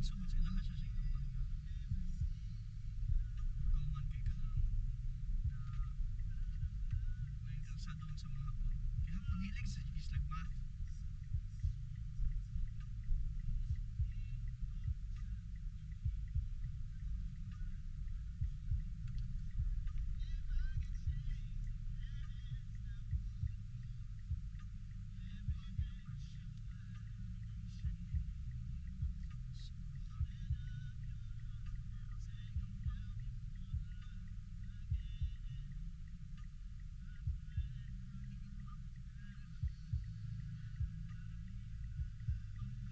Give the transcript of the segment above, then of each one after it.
Sugod sa ilaha siya sa inuman nga. Pagkauman kay kanang na may kalsadon sa mga Hapon. Kay Hapon hilig sa islag math. Bangka?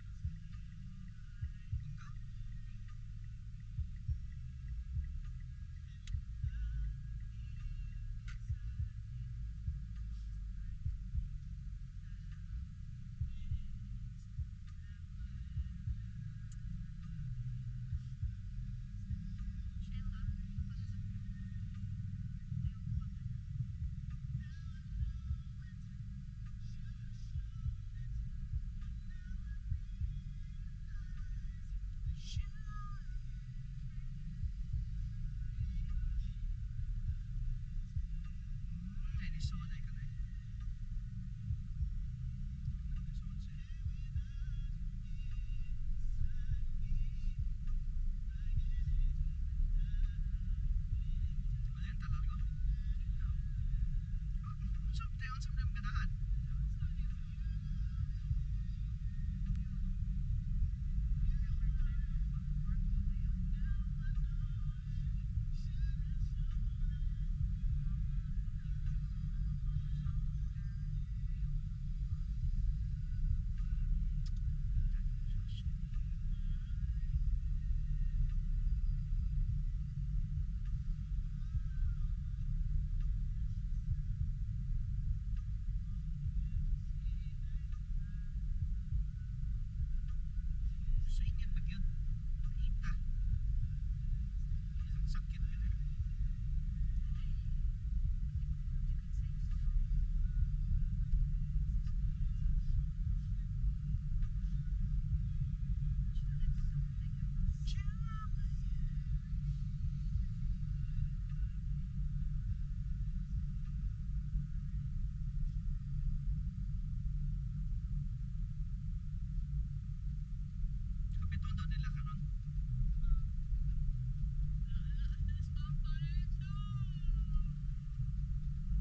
Sheila, punta sa ayaw ko. Shit. Ay, lisod ay kanay. Lisod siya. Wala yung talargo? Oh, unsa tayo, unsa man yung ganahan? Sa init pa gyud. Ita. Isang sakit gyud eh. Chill. Kapiton daw nila karon.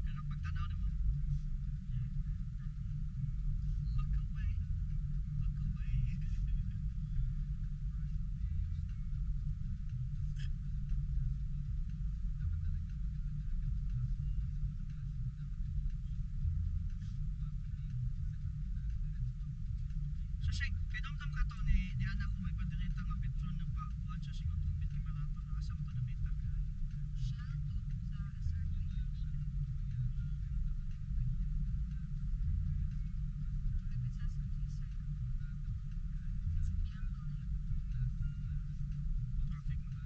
Pero pagtanaw nimo. Look away. Look away. So siya, kay dumdum ka to ni anak ko may padirita nga petron na pa kuan siya siguro tubig kay barato na asa mo to nabita. Shell to sa SRP. Kapit sa SRP, sir. It's gambling. Traffic mo na.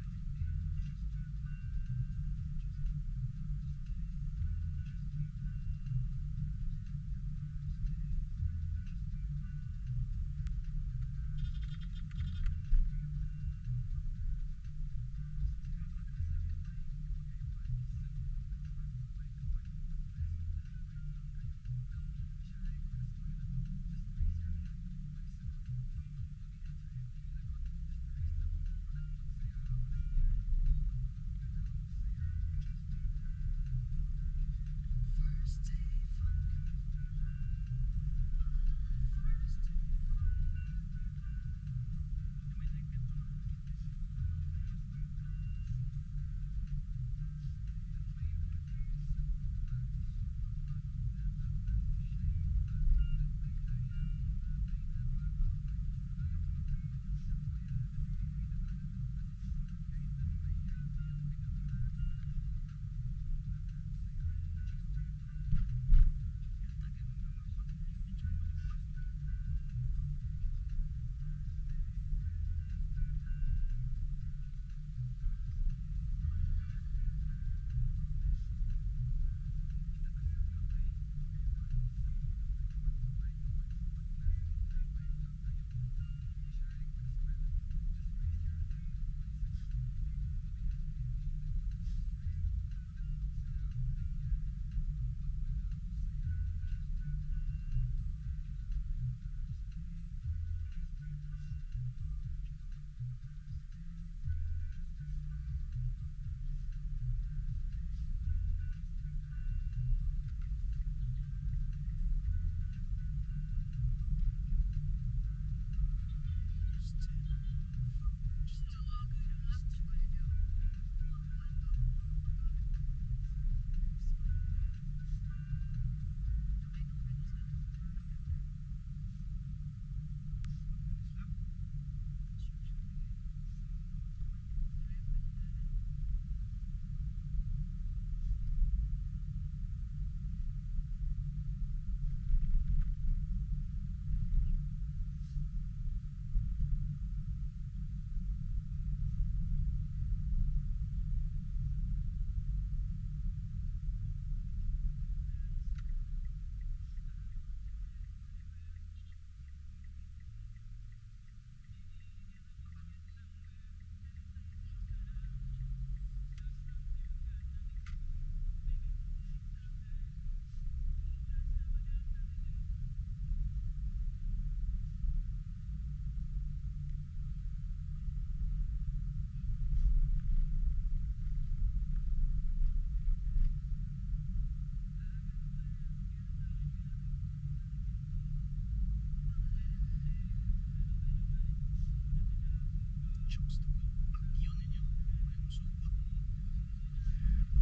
Chooks to Go. Bagyo ninyo. May musugot.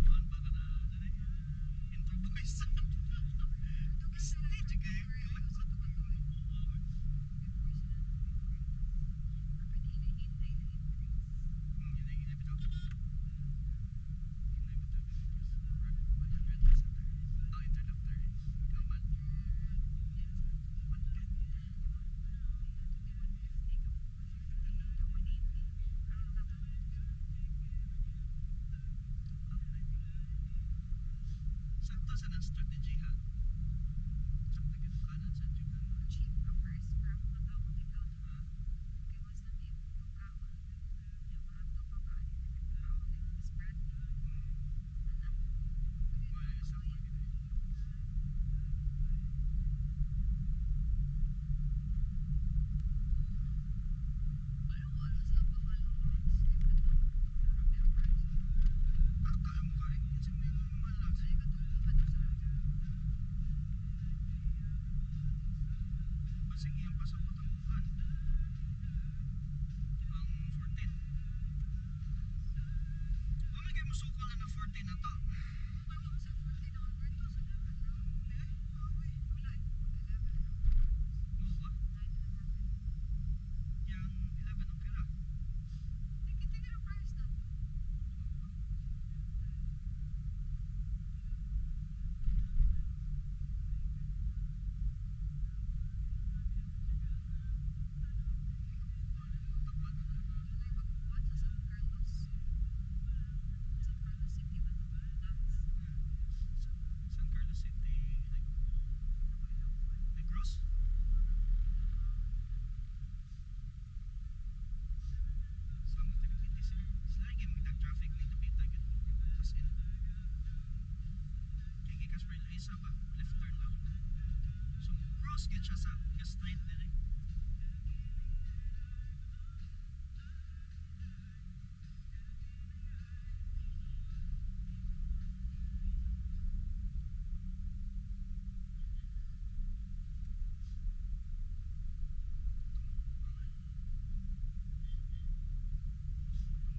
Kuan ba ka na dali? Intro voice. Stage kayo. Kalangkot. Hinay bitaw. Hinay bitaw. 100 center. Oh, interlock. Kamal. 110. Sakto sa nang strategy ha. Sakto gyud kanan sa jud. Ha? Wala sakto gyud. Ah, kaya mo karing kasi may malas. Basig iyang pasabot ang kuan. Ang 14. Oh, may kay musukol na ng 14 na to. Eh, awi. Mo ba? Yang 11 okay ra. Mo ba? Takpan na na. San Carlos City, like Negros? Sa mo taga sila. Sila lagi magdag traffic ni dapita gyud. As in. Kay gikas pa isa ba left turn lang. So cross gyud siya sa nga straight dire.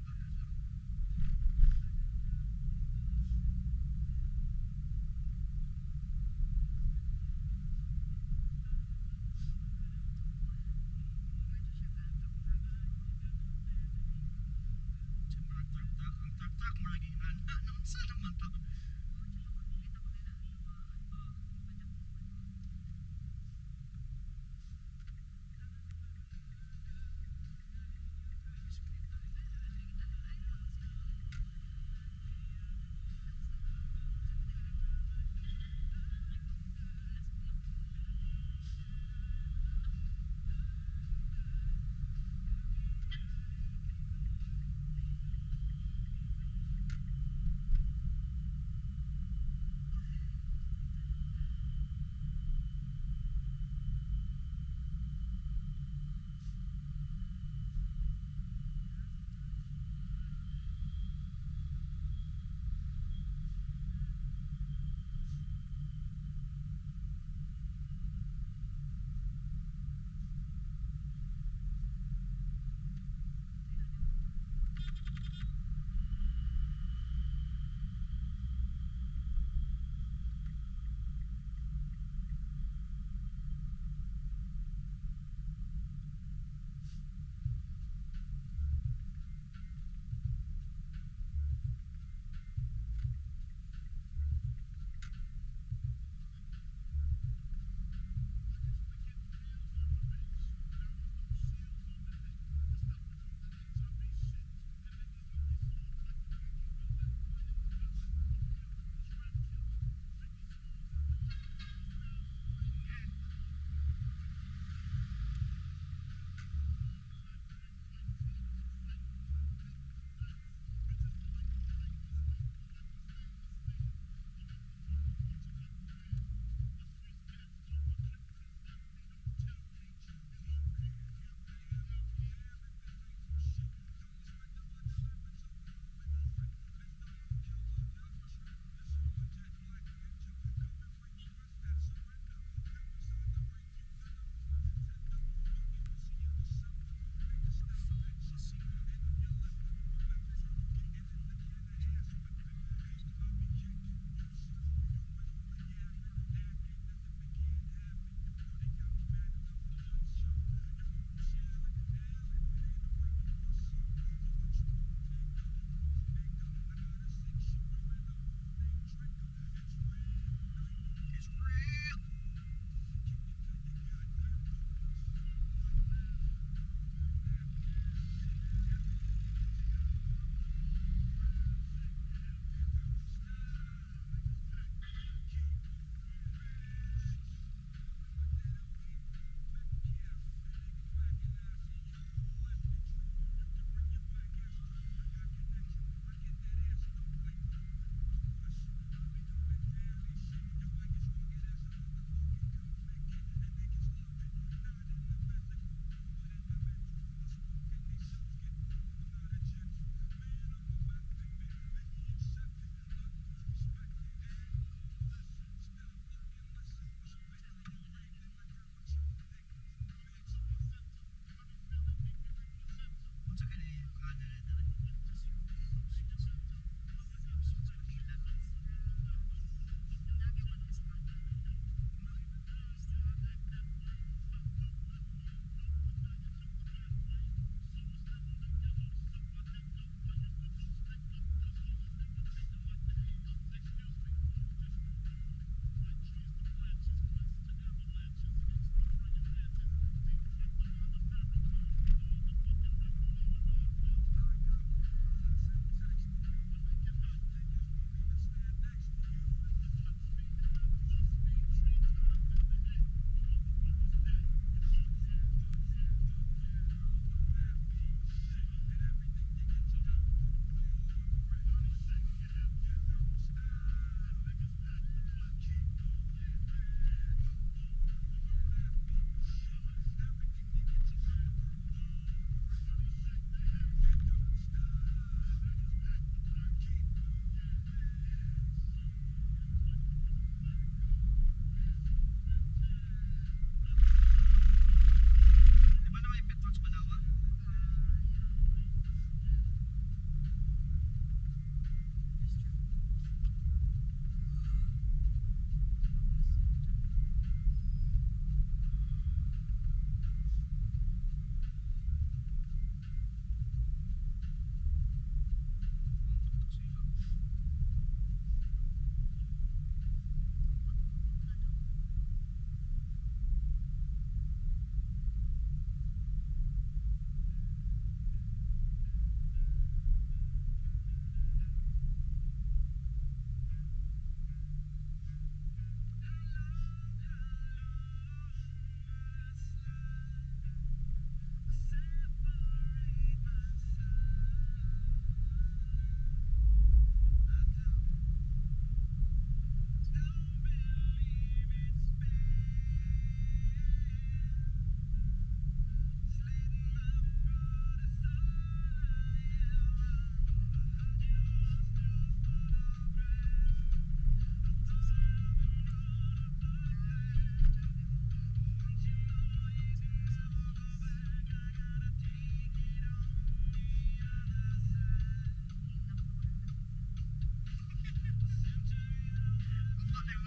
Bangga na lang.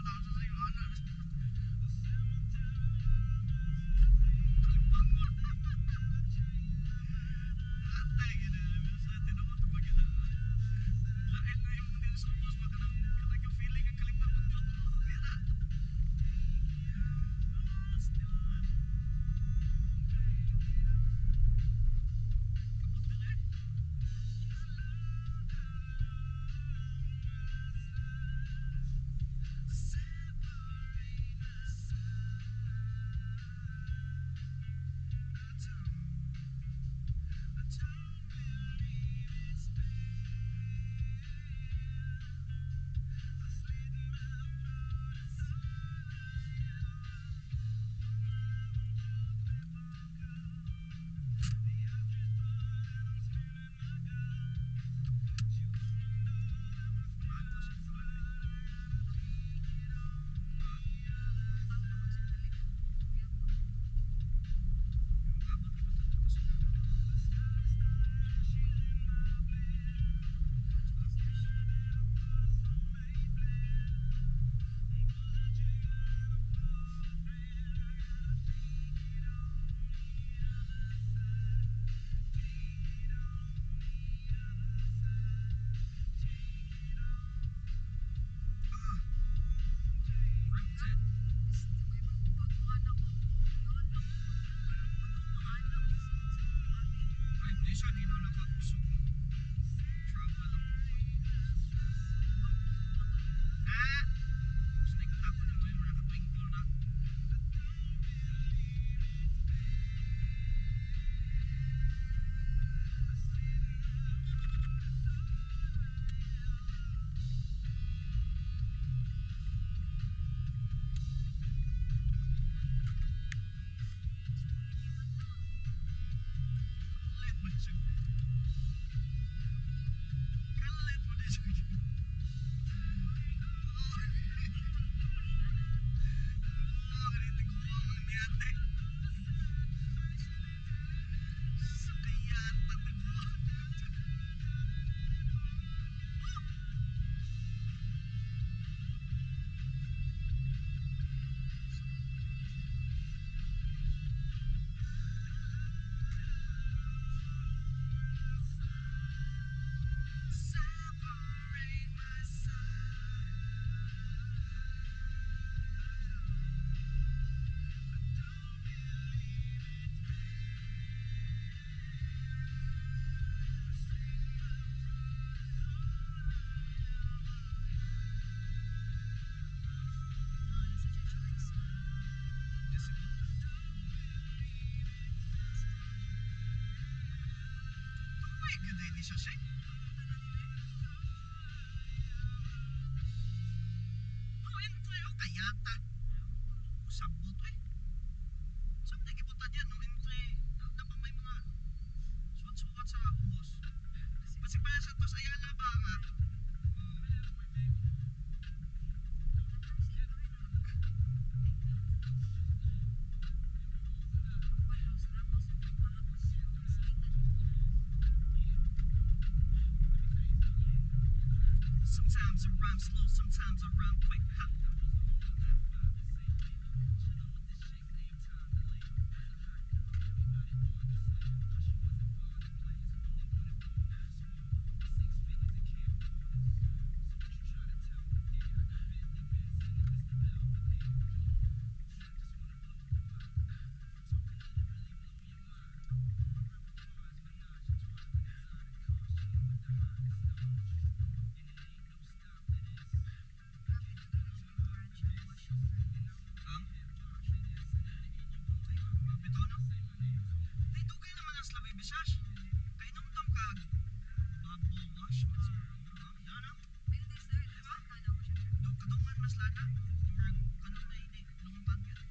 taon sa sayo ana. Kalibangon. Atay gid sa tinuod ba gid. Lain na yung mga sa ubos ba kanang kanang ka feeling ang kalibangon ba. Dira. Ah, still man. Kabot dire. Mato sa tuwa. Abot ko to sa Ah, rented. Ay, di siya nino nakakusog mo. Travel ang Ah! Snake ako na mo yung nakatwinkle na. Kalit mo siya. Kalit mo din siya. Oh, ganito ko ang niyate. Sa kayata mo. Separate myself. Jessica. Tuway gud ni siya siya. No entry o kayata. Usabot eh. Saan na gibuta diyan no entry? Dapat may mga suwat-suwat sa ubos. Basig pa sa to sa Ayala ba nga? Oh. Sometimes I rhyme slow, sometimes I rhyme quick. Ha. Ang? Ay, mapito no? Ay, dugay naman ang Slavi Bisash. Kay numdum kag bubble wash. Ah, yan ah. Diba? Kadungan mas lana. Murag kanunay ni lungtad yun.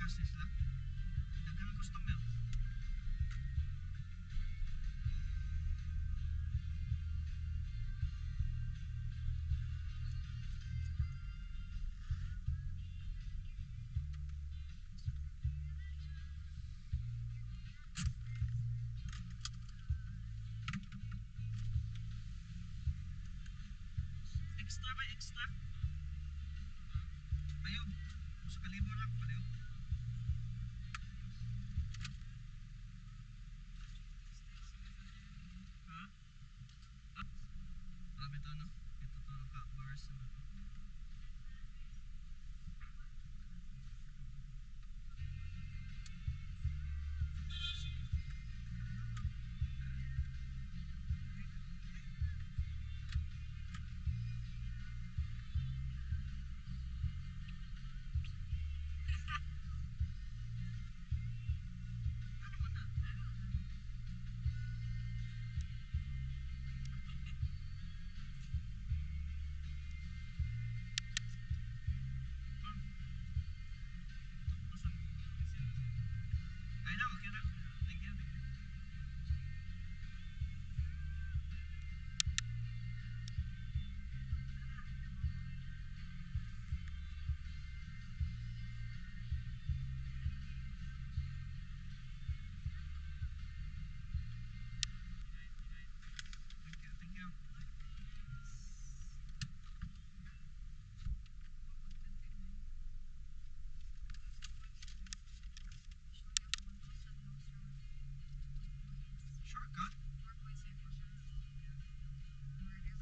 Cash ni sila. Daghang customer. Extra ba extra? Ayaw. Sa kalibo lang palayo. Ha? Ah, ah, ito no? Ito to ka bars na to. Ano man na? Ay lang, okay lang. Thank you, thank you. Thank you, thank you. Sure ka?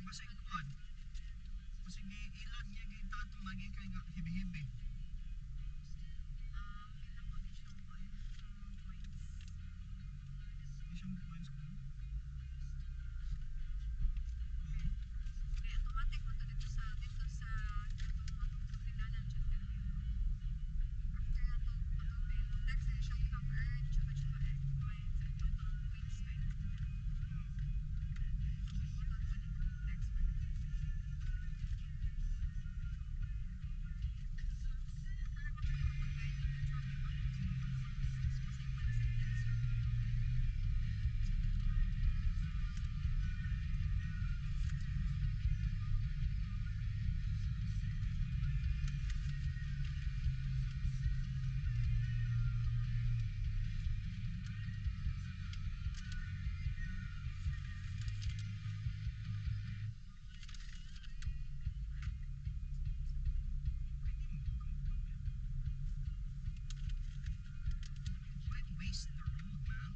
Basig kuan. Basig giilan niya gitatong lagi kay nga hibi-hibi. Isang points ko. Kaya automatic mo to dito sa katong atong tubilanan jud karon. After nato patubil, text na siya, "You have earned chuba chuba x points and total points kay." Buton pa ni text pa ni. Para ba kayo pagkain ng traffic ba? Kasi one sentence. Pwede mo bukang-bukang yan. Why waste the road, man?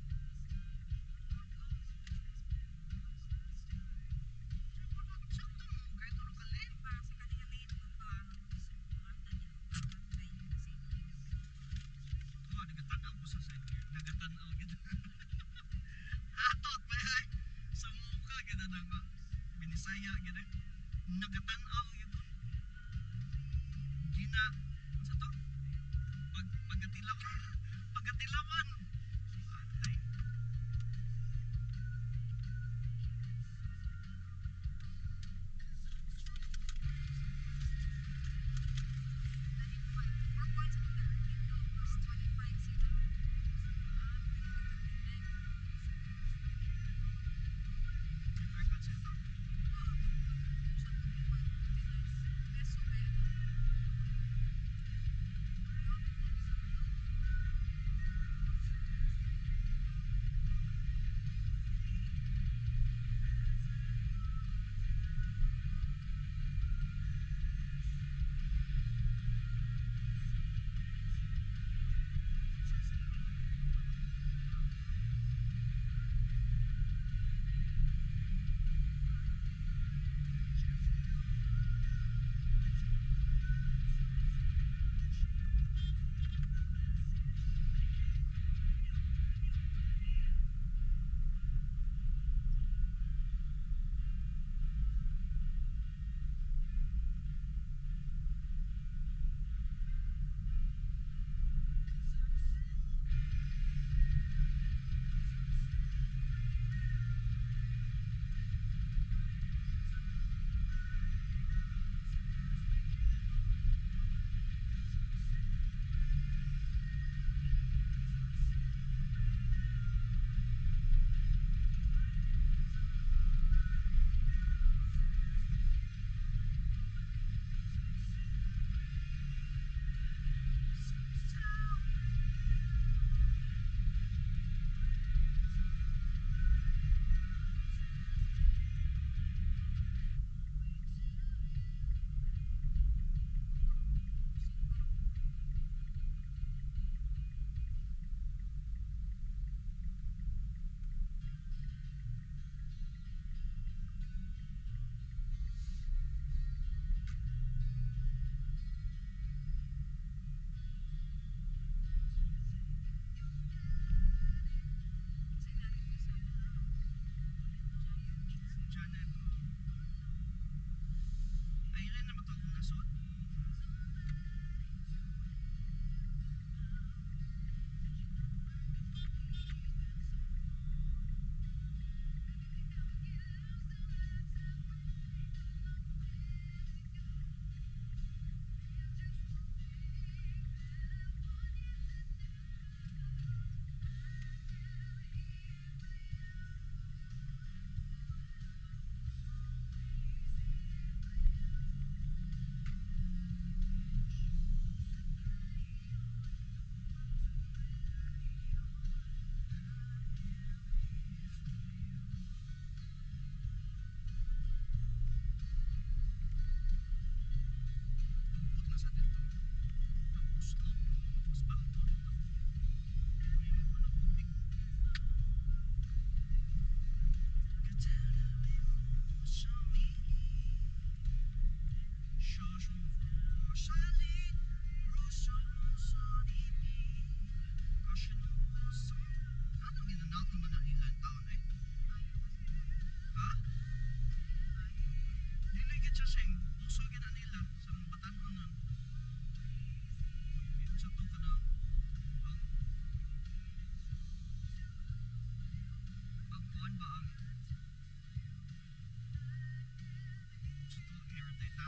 Sakto mo, kahit tulo ka lane. Para sa kanila lane kung ba mata niya kay kasi Oh, nagatanaw ko sa side mirror. Nagatanaw gid. Atot ba ay? Sa muka gid na nga. Binisaya gid eh. Nagatanaw gid. Gina sa to? Pag pagkatilaw pagkatilawan. Atay. 4 points on the dito plus 25 sila. Ah, 29. Aircon setup. Oh, 2,559. Peso ba yun?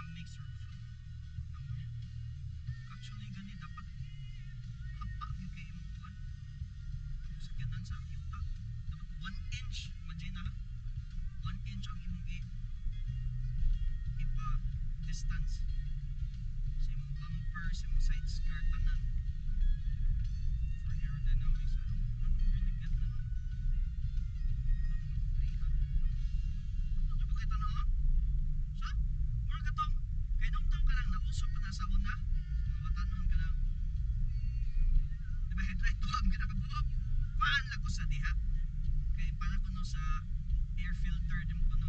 Aerodynamics or actually gani dapat hapa gyud kay imong kuan. Sakyanan sa yuta. Dapat 1 inch, imagine na 1 inch ang imong ipa distance sa imong bumper, sa imong side skirt, tanan. For aerodynamics, I don't really get na nun. Ano ba kita na? Sa? Mura katong, kay nung ka lang, nauso pa na sa una, mga batanon ka lang. Di ba headlight to ang ginakabuok? Kuhaan lang ko sa diha. Kay para kuno sa air filter di mo kuno.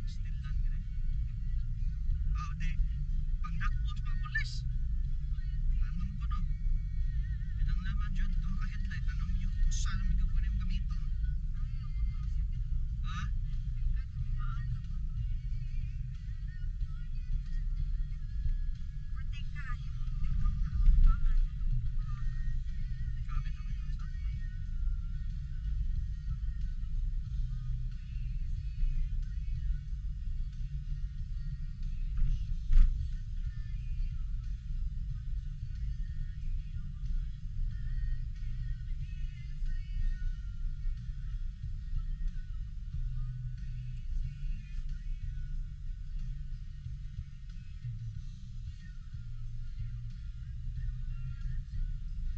Still lang gani. Oh, di. Pangdakpon sa mga pulis. Anong kuno? Pinang laman dyan, duha ka headlight. Anong yung usa lang yung kuno yung gamiton. Ha? Grabe naman yun sa.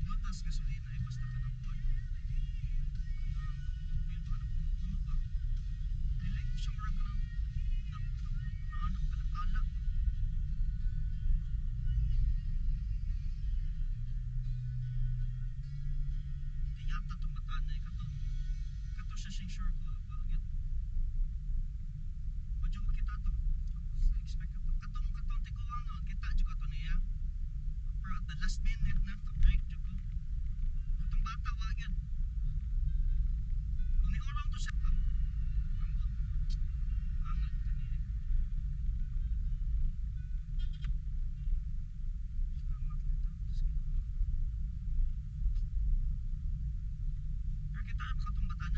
Notas gasolina eh, basta ka ng kuwan. Kanang oil ba, kanang puno-puno ba? Dili siya murag kanang na, na, ano, kala-kala. Kaya yata itong bataan na eh, kato siya siyang sure ko, ba, wadyo ko kita to. Expect ko to. Katong tiguang no, kita jud ko to niya. Pero at the last minute na, ka-break jud ko. Katong bata, wa gyud. Kung niurong to siya, ambot. Angal kani eh. Salamat lito. Diyos ko. Pero kita ka katong bata na.